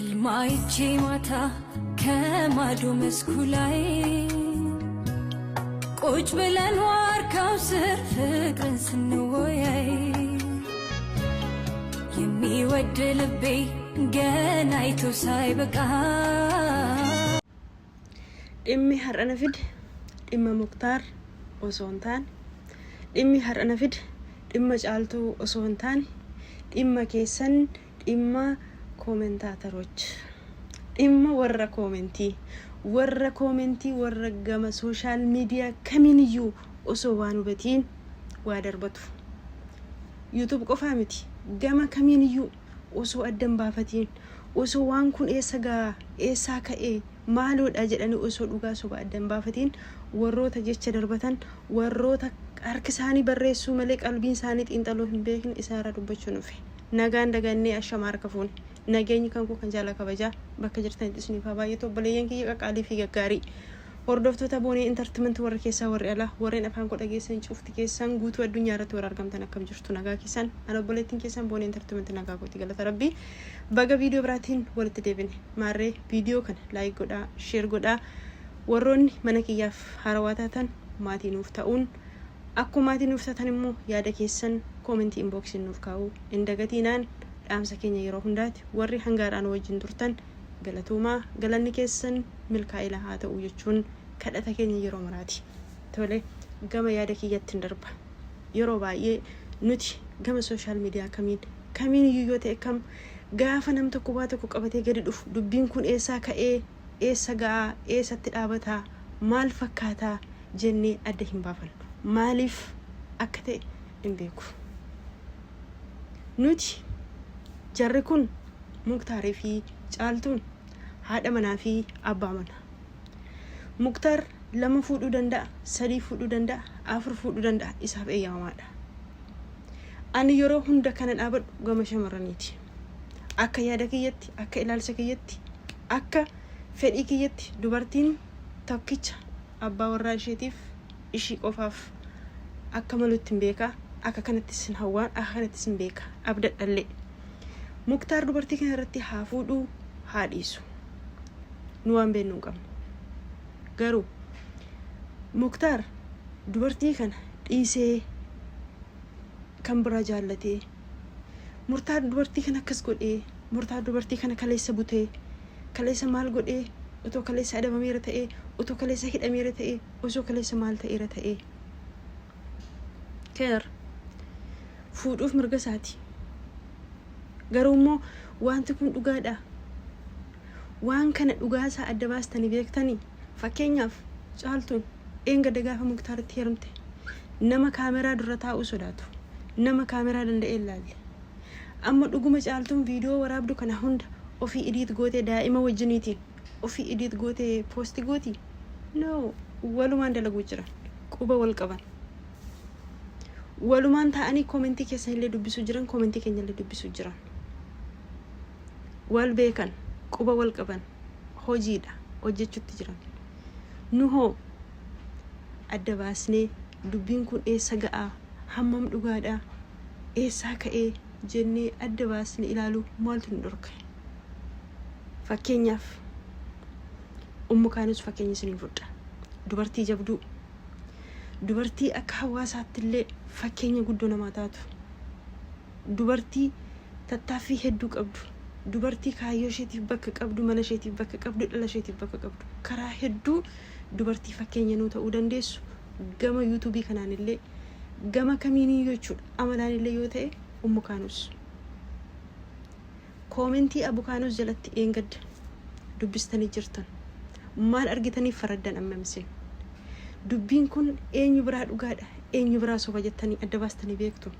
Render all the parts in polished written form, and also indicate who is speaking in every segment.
Speaker 1: ህልም አይቼ ማታ ከማዶ መስኩ ላይ ቁጭ ብለን ዋርካው ስር ፍቅርን ስንወያይ የሚወድ ልቤ ገና አይቶ ሳይበቃ።
Speaker 2: Dhimmi har'a na fide dhimma Muktaar osoo hin taane, dhimmi har'a na fide dhimma Caaltuu osoo hin taane, dhimma keessan, dhimma koomentaataroch, dhimma warra koomentii, warra koomentii, warra gama sooshaal miidiyaa kamiiniyyuu osoo waan hubatiin waa darbatu. YouTube qofaa miti, gama kamiiniyyuu osoo adda hin baafatiin, osoo waan kun eessa ga'a, eessaa ka'ee, maaloodha jedhanii osoo dhugaa soba adda hin baafatiin warroota jecha darbatan, warroota harki isaanii barreessuu malee qalbiin isaanii xiinxaluu hin beekne isaarraa dubbachuu nufe. Nagaan dagannee ashama harka fuune. Nageenyi kan koo kan jaalala kabajaa bakka jirtanitti isiniif haa baay'atu, obboleeyyan kiyya qaqaalii fi gaggaarii. Hordoftoota Boonee Entertainment warri keessaa warri alaa, warreen afaan koo dhageessan cufti keessan, guutuu addunyaa irratti warra argamtan, akkam jirtu? Nagaa keessan? Ana obboleettiin keessan Boonee Entertainment nagaa kooti, galata Rabbii. Baga viidiyoo biraatiin walitti deebine. Maarree viidiyoo kana like godhaa, share godhaa. Warroonni mana kiyyaaf haarawaa taatan maatii nuuf ta'uun, akkuma maatii nuuf taatan immoo yaada keessan koomentii inboxiin nuuf kaa'uu hin dagatiinaan dhaamsa keenya yeroo hundaati. Warri hangaadhaan wajjin turtan galatoomaa, galanni keessan milkaa'ina haa ta'u jechuun kadhata keenya yeroo maraati. Tole, gama yaada kiyyatti hin darba. Yeroo baay'ee nuti gama sooshaal miidiyaa kamiin kamiin iyyuu yoo ta'e kam, gaafa nam tokko waa tokko qabatee gadi dhufu, dubbiin kun eessaa ka'ee, eessa ga'aa, eessatti dhaabataa, maal fakkaataa jennee adda hin baafannu. Maaliif akka ta'e hin beeku. Nuti jarri kun Muktaarii fi Caaltuun haadha manaa fi abbaa mana. Muktaar lama fuudhuu danda'a, sadii fuudhuu danda'a, afur fuudhuu danda'a, isaaf eeyyamamaadha. Ani yeroo hunda kana dhaabadhu gama shamarraniiti. Akka yaada kiyyatti, akka ilaalcha kiyyatti, akka fedhii kiyyatti, dubartiin tokkicha abbaa warraa isheetiif ishii qofaaf akka malutti hin beeka. Akka kanattis hin hawwaan, akka kanattis hin beeka. Abdadhallee. Muktaar dubartii kana irratti haa fuudhuu haa dhiisu. Nu waan beeknu hin qabnu. Garuu Muktaar dubartii kana dhiisee kan biraa jaallatee, Muktaar dubartii kana akkas godhee, Muktaar dubartii kana kaleessa butee, kaleessa maal godhee, otoo kaleessa adabameera ta'ee, otoo kaleessa hidhameera ta'ee, osoo kaleessa maal ta'eera ta'ee. Keer fuudhuuf mirga isaati. Garuu immoo wanti kun dhugaadha. Waan kana dhugaa isaa adda baastanii beektanii? Fakkeenyaaf, Caaltuun dheengadda gaafa Muktaaritti heerumte nama kaameraa dura taa'uu sodaatu, nama kaameraa danda'ee hin laalle. Amma dhuguma Caaltuun viidiyoo waraabdu kana hunda ofii edit gootee, daa'ima wajjiniitiin ofii edit gootee post gooti? No, walumaan dalaguu jiran, quba wal qaban. Walumaan taa'anii koomentii keessan illee dubbisuu jiran, koomentii keenya illee dubbisuu jiran. Wal beekan, quba wal qaban, hojiidha hojjechuutti jiran. Nu hoo adda baasnee dubbiin kun eessa ga'aa, hammam dhugaadha, eessaa ka'ee jennee adda baasnee ilaaluu maaltu nu dhorke? Fakkeenyaaf, Ummu Kaanus fakkeenya isiniin fudha. Dubartii jabduu, dubartii akka hawaasaatti illee fakkeenya guddoo namaa taatu, dubartii tattaaffii hedduu qabdu, dubartii kaayyoo isheetiif bakka qabdu, mana isheetiif bakka qabdu, dhala isheetiif bakka qabdu, karaa hedduu dubartii fakkeenya nuu ta'uu dandeessu, gama yuutuubii kanaan illee gama kamiiniyyuu jechuudha, amalaan illee yoo ta'e. Ummu Kaanus koomentii Abu Kaanus jalatti eengadda dubbistanii jirtan, maal argitaniif faraddan? Ammamsin dubbiin kun eenyu biraa dhugaadha, eenyu biraa soba jettanii adda baastanii beektu?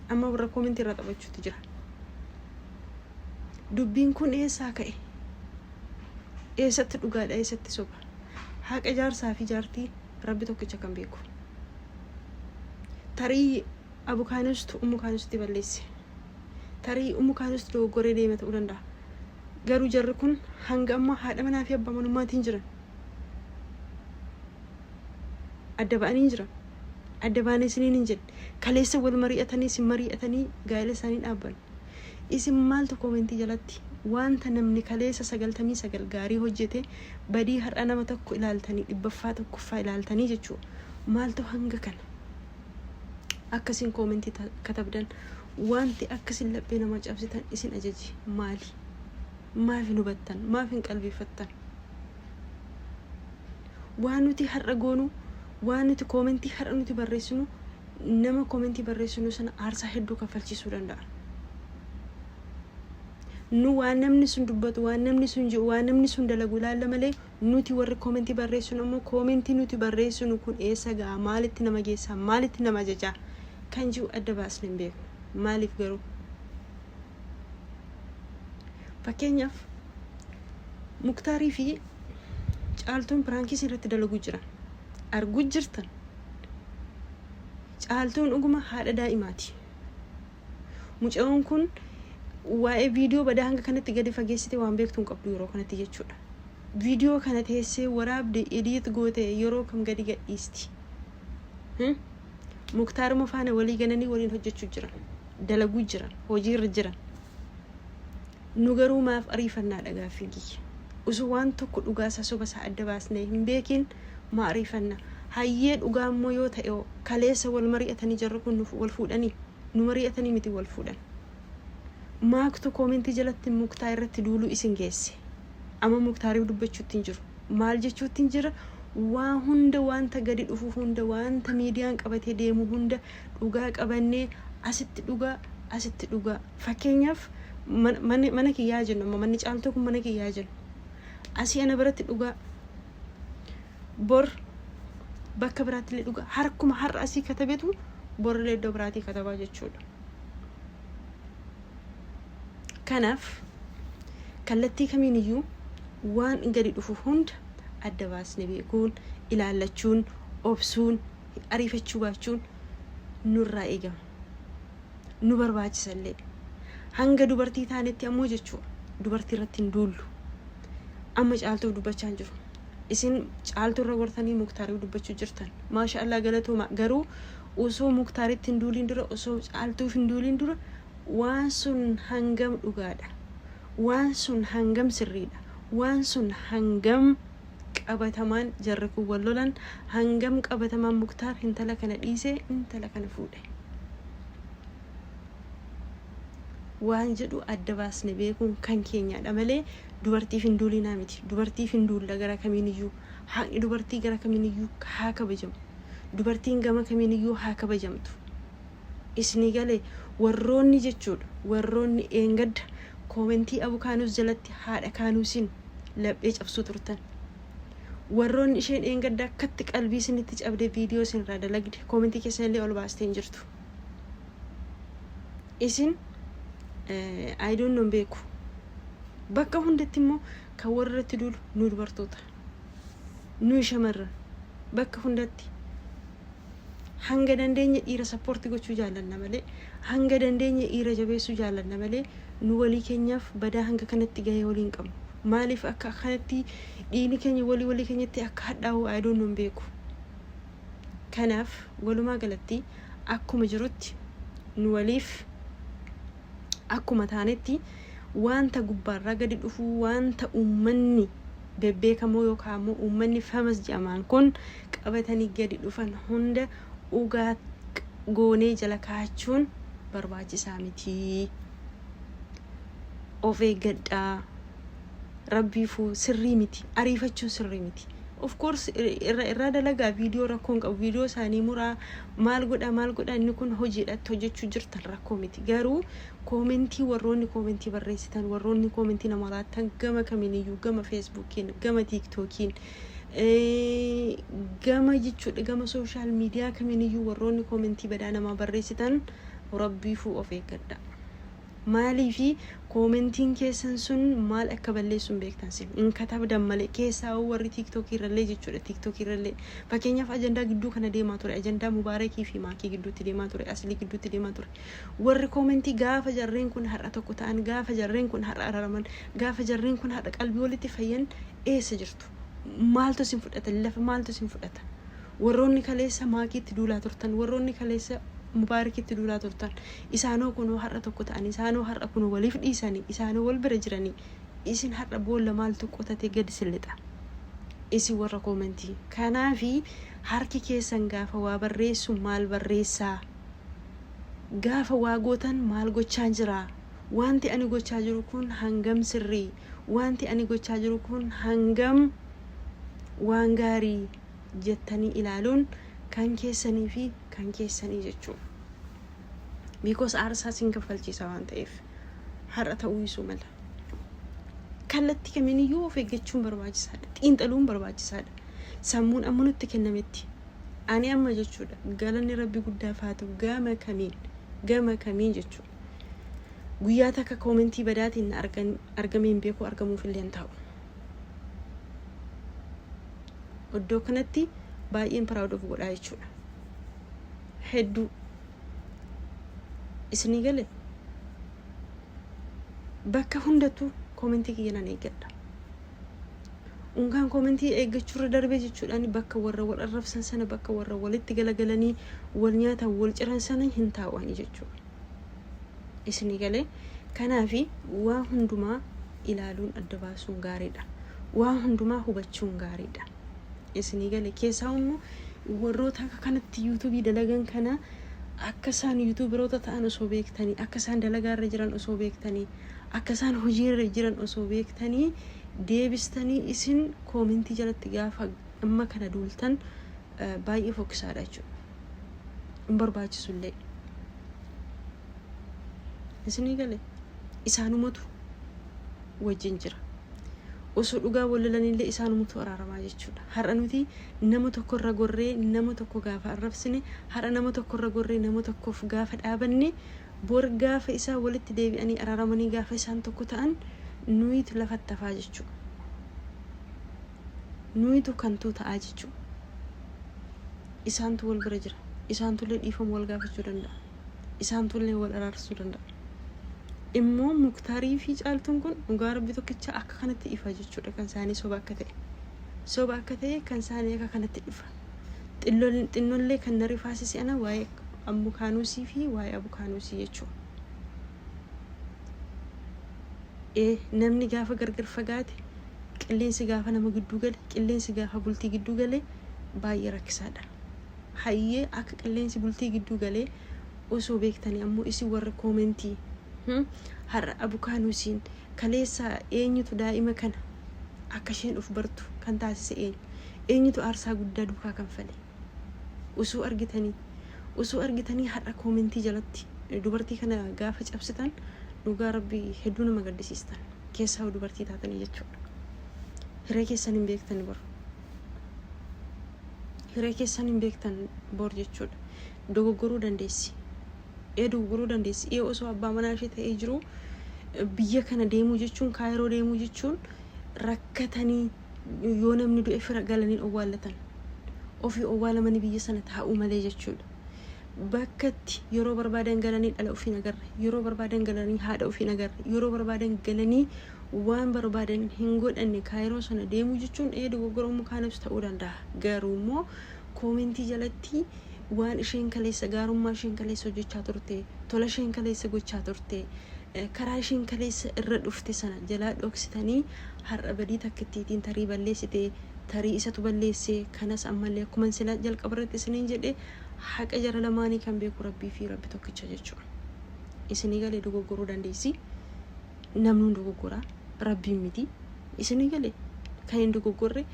Speaker 2: Amma warra koomentii irraa taphachuutti jira. Dubbiin kun eessaa ka'e, eessatti dhugaadha, eessatti soba? Haqa jaarsaa fi jaartii Rabbi tokkicha kan beeku. Tarii Abu Kaanustu Ummu Kaanusti balleesse, tarii Ummu Kaanustu dogoggoree deeme ta'uu danda'a. Garuu jarri kun hanga ammaa haadha manaa fi abbaa manummaatiin jiran, adda ba'anii hin jiran. Adda baanee isiniin hin jenne. Kaleessa wal mari'atanii, isin mari'atanii gaa'ela isaanii dhaabban. Isin maaltu koomentii jalatti Wanta namni kaleessa 99 gaarii hojjete, badii har'a nama tokko ilaaltanii, dhibbaffaa tokkoffaa ilaaltanii jechuudha. Maaltu hanga kana akkasin koomentii katabdan, wanti akkasin laphee nama cabsitan isin ajaji maali? Maaf hin hubattan? Maaf hin qalbeeffattan? Waan nuti har'a goonu, waan nuti koomentii har'a nuti barreessinu, nama koomentii barreessinu sana aarsaa hedduu kaffalchiisuu danda'a. Nu waan namni sun dubbatu, waan namni sun jedhu, waan namni sun dalagu ilaalla malee, nuti warri koomentii barreessinu ammoo koomentii nuti barreessinu kun eessa ga'a, maalitti nama geessa, maalitti nama ajajaa kan jiru adda baasne hin beeknu. Maaliif garuu? Fakkeenyaaf, Muktaarii fi Caaltuun piraankii irratti dalaguu jiran arguu jirtan. Caaltuun dhuguma haadha daa'imaati. Mucayyoon kun waa'ee viidiyoo badaa hanga kanatti gadi fageessite waan beektu hin qabdu yeroo kanatti jechuudha. Viidiyoo kana teessee waraabde, edit goote, yeroo kam gadi gadhiisti? Muktaaruma faana walii gananii waliin hojjechuu jiran, dalaguu jiran, hojiirra jiran. Nu garuu maaf ariifannaadha gaaffiin kiyya. Osoo waan tokko dhugaasaa soba isaa adda baasnee hin beekin maa ariifanna? Hayyee, dhugaa immoo yoo ta'e, kaleessa wal mari'atanii jarri kun wal fuudhanii? Nu mari'atanii miti wal fuudhan. Maaktu koomentii jalatti Muktaa irratti duuluu isin geesse? Amma Muktaariif dubbachuutti hin jiru. Maal jechuutti hin jira? Waa hunda, wanta gadi dhufu hunda, wanta miidiyaan qabatee deemu hunda dhugaa qabannee, asitti dhugaa, asitti dhugaa. Fakkeenyaaf, mana kiyyaa jennu, amma manni Caaltuu kun mana kiyyaa jennu. Asii ana biratti dhugaa. Bor bakka biraatti illee dhugaa. Harkuma har'a asii katabetu borillee iddoo biraatii katabaa jechuudha. Kanaaf kallattii kamiin iyyuu waan gadi dhufu hunda adda baasne beekuun, ilaallachuun, obsuun, ariifachuu baachuun nurraa eegama. Nu barbaachisallee. Hanga dubartii taanetti ammoo jechuudha. Dubartii irratti hin duullu. Amma Caaltuuf dubbachaa hin jiru. Isin Caaltuu irra gortanii Muktaariif dubbachuu jirtan. Maasha Allah, galatooma. Garuu osoo Muktaaritti hin duuliin dura, osoo Caaltuuf hin duuliin dura, waan sun hangam dhugaadha? Waan sun hangam sirriidha? Waan sun hangam qabatamaan jarri kun wal lolan? Hangam qabatamaan Muktaar intala kana dhiisee intala kana fuudhe? Waan jedhu adda baasne beekuun kan keenyaadha malee dubartiif hin duulinaa miti. Dubartiif hin duulla gara kamiiniyyuu. Haqni dubartii gara kamiiniyyuu haa kabajamu. Dubartiin gama kamiiniyyuu haa kabajamtu. Isinii galee? Warroonni jechuudha, warroonni eengadda koomentii Abu Kaanuus jalatti haadha Kaanuusiin laphee cabsuu turtan. Warroonni isheen eengadda akkatti qalbii isinitti cabde viidiyoo isinirraa dalagde, koomentii keessan illee ol baastee hin jirtu. Isin I don't know, beeku. Bakka hundatti immoo kan warra irratti duulu nu dubartoota. Nu shamarran bakka hundatti hanga dandeenye dhiira support gochuu jaallanna malee, hanga dandeenye dhiira jabeessuu jaallanna malee, nu walii keenyaaf badaa hanga kanatti gahee walii hin qabnu. Maaliif akka kanatti dhiigni keenya walii walii keenyatti akka hadhaa'u I don't know, beeku. Kanaaf walumaa galatti akkuma jirutti nu waliif akkuma taanetti, wanta gubbaarraa gadi dhufu, wanta uummanni bebbeekamoo yookaan immoo uummanni famous jedhaman kun qabatanii gadi dhufan hunda dhugaa goonee jala kaa'achuun barbaachisaa miti. Of eeggadhaa. Rabbiifuu sirrii miti. Ariifachuun sirrii miti. Of course, irraa dalagaa viidiyoo, rakkoo hin qabu. Viidiyoo isaanii muraa, maal godha, maal godha, inni kun hojiidhatti hojjechuu jirtan, rakkoo miti. Garuu koomentii, warroonni koomentii barreessitan, warroonni koomentii nama laattan, gama kamiiniyyuu, gama Feesbuukiin, gama Tiiktookiin, gama jechuudha, gama social media kamiiniyyuu warroonni koomentii badaa namaa barreessitan, rabbiifuu of eeggadha. Maaliifi koomentiin keessan sun maal akka balleessu hin beektan sin. Hin katabdan malee, keessaa warri Tiiktookii irrallee jechuudha. Tiiktookii irrallee fakkeenyaaf ajandaa gidduu kana deemaa ture, ajandaa Mubaarakii fi Maakii gidduutti deemaa ture, Aslii gidduutti deemaa ture. Warri koomentii gaafa jarreen kun har'a tokko ta'an, gaafa jarreen kun har'a araaraman, gaafa jarreen kun har'a qalbii walitti fayyan, eessa jirtu? Maaltu isin fudhata? Lafa maaltu isin fudhata? Warroonni kaleessa Maakiitti duulaa turtan, warroonni kaleessa Mubaarakitti duulaa turtan. Isaanoo kunoo har'a tokko ta'anii, isaanoo har'a kunoo waliif dhiisanii, isaanoo wal bira jiranii. Isin har'a boolla maaltu qotate gadi sin lixa. Isin warra koomentii. Kanaafi harki keessan gaafa waa barreessu maal barreessaa? Gaafa waa gootan maal gochaan jira? Wanti ani gochaa jiru kun hangam sirrii? Wanti ani gochaa jiru kun hangam waan gaarii jettanii ilaaluun kan keessanii fi kan keessanii jechuudha. Because aarsaa sin kaffalchiisa waan ta'eef har'a ta'uu isuu mala. Kallattii kamiiniyyuu of eeggachuun barbaachisaadha. Xiinxaluun barbaachisaadha. Sammuun amma nutti kennametti. Ani amma jechuudha galanni rabbi guddaaf haa ta'u gama kamiin gama kamiin jechuudha. Guyyaa takka koomentii badaatiin argamee hin beeku argamuuf illee hin taa'u. Iddoo kanatti baay'een proud of godhaa jechuudha. Hedduu isinii gale bakka hundattuu koomentii kiyya nan eeggadha. Unkaan koomentii eeggachuurra darbee jechuudhaan bakka warra wal arrabsan sana bakka warra walitti galagalanii wal nyaatan wal ciran sana hin taa'anii jechuudha. Isinii galee kanaafi waa hundumaa ilaaluun adda baasuun gaariidha. Waa hundumaa hubachuun gaariidha. Isinii gale keessaa immoo warroota akka kanatti yuutuubii dalagan kana akka isaan yuutuubaroota ta'an osoo beektanii akka isaan dalagaarra jiran osoo beektanii akka isaan hojiirra jiran osoo beektanii deebistanii isin koomentii jalatti gaafa amma kana duultan baay'ee fokkisaadha jechuudha. Hin barbaachisullee. Isinii gale isaanumatu wajjin jira. Osoo dhugaa wal lolanillee isaanumatu araaramaa jechuudha. Har'a nuti nama tokkorra gorree nama tokko gaafa arrabsine har'a nama tokkorra gorree nama tokkoof gaafa dhaabanne bor gaafa isaan walitti deebi'anii araaramanii gaafa isaan tokko ta'an nuyitu lafatti hafaa jechuudha. Nuyitu kantuu ta'aa jechuudha. Isaantu wal bira jira. Isaantullee dhiifama wal gaafachuu danda'a. Isaantullee wal araarsuu danda'a. Immoo Muktaarii fi Caaltuun kun dhugaa rabbi tokkicha akka kanatti ifa jechuudha kan isaanii soba akka ta'e. Soba akka ta'e kan isaanii akka kanatti dhufa. Xinnollee kan na rifaasise ana waa'ee Ammukaanuusii fi waa'ee Abukaanuusii jechuudha. Ee namni gaafa gargar fagaate qilleensi gaafa nama gidduu gale qilleensi gaafa bultii gidduu gale baay'ee rakkisaadha. Hayyee akka qilleensi bultii gidduu galee osoo beektanii ammoo isin warra koomentii har'a abukaanuusiin kaleessa eenyutu daa'ima kana akka isheen of bartu kan taasise eenyu eenyutu aarsaa guddaa duukaa kanfale osoo argitanii osoo argitanii har'a koomentii jalatti dubartii kana gaafa cabsitan dhugaa rabbii hedduu nama gaddisiistan keessaa dubartii taatanii jechuudha. Hiree keessan hin beektan bor. Hiree keessan hin beektan bor jechuudha. Dogoggoruu dandeessi. Ee dogoggoruu dandeessi. Ee osoo abbaa manaa ishee ta'ee jiru biyya kana deemuu jechuun kaayiroo deemuu jechuun rakkatanii yoo namni du'e fira galanii owwaallatan. Ofii owwaalamanii biyya sana taa'uu malee jechuudha. Bakkatti yeroo barbaadan galanii dhala ofii hin agarre, yeroo barbaadan galanii haadha ofii hin agarre, yeroo barbaadan galanii waan barbaadan hin godhanne kaayiroo sana deemuu jechuun ee dogoggora uumuu kaanus ta'uu danda'a. Garuu immoo koomentii jalatti waan isheen kaleessa gaarummaa isheen kaleessa hojjechaa turte, tola isheen kaleessa gochaa turte, karaa isheen kaleessa irra dhufte sana jalaa dhoksitanii har'a badii takkittiitiin tarii balleessite, tarii isatu balleesse, kanas ammallee akkuma sila jalqaba irratti isiniin jedhe haqa jara lamaanii kan beeku rabbii fi rabbi tokkicha jechuudha. Isinii galee dogoggoruu dandeessi. Namni hin dogoggora. Rabbiin miti. Isinii galee kan hin dogoggorre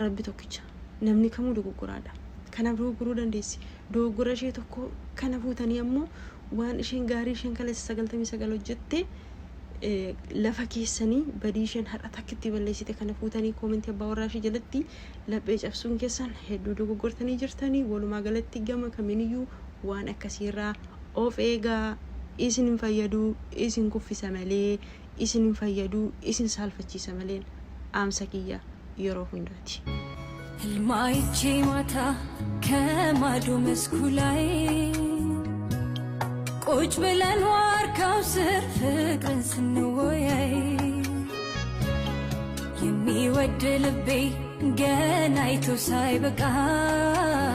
Speaker 2: rabbi tokkicha. Namni kamuu dogoggoraadha. Kanaaf dogoggoruu dandeessi. Dogoggora ishee tokko kana fuutanii ammoo waan isheen gaarii isheen kaleessa 99 hojjette lafa keessanii badii isheen har'a takkitti balleessite kana fuutanii koomentii abbaa warraa ishee jalatti laphee cabsuun keessan hedduu dogoggortanii jirtanii walumaa galatti gama kamiiniyyuu waan akkasiirraa of eegaa isin hin fayyaduu isin kuffisa malee isin hin fayyaduu isin saalfachiisa malee dhaamsa kiyya yeroo hundaati.
Speaker 1: ህልም አይቼ ማታ ከማዶ መስኩ ላይ ቁጭ ብለን ዋርካው ስር ፍቅርን ስንወያይ የሚወድ ልቤ ገና አይቶ ሳይበቃው